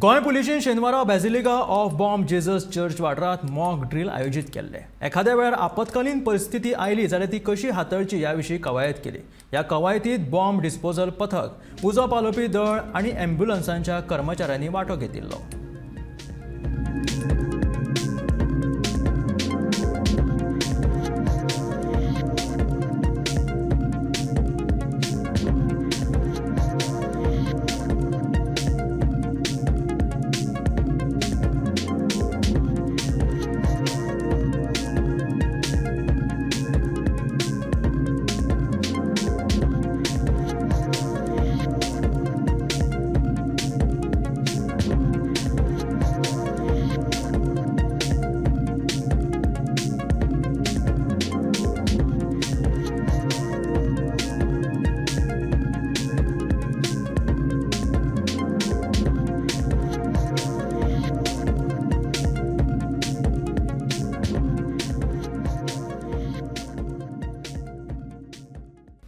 गोंय पुलिशेन शेनवारा Basilica of Bom Jesus church वाठारांत mock drill आयोजीत केल्ले. एखाद्या वेळार आपत्कालीन परिस्थिती आयली जाल्यार ती कशी हाताळची ह्या विशीं कवायत केली. ह्या कवायतीत बॉम्ब डिस्पोजल पथक, उजो पालोवपी दळ आनी ॲम्ब्युलन्सांच्या कर्मचाऱ्यांनी वांटो घेतिल्लो.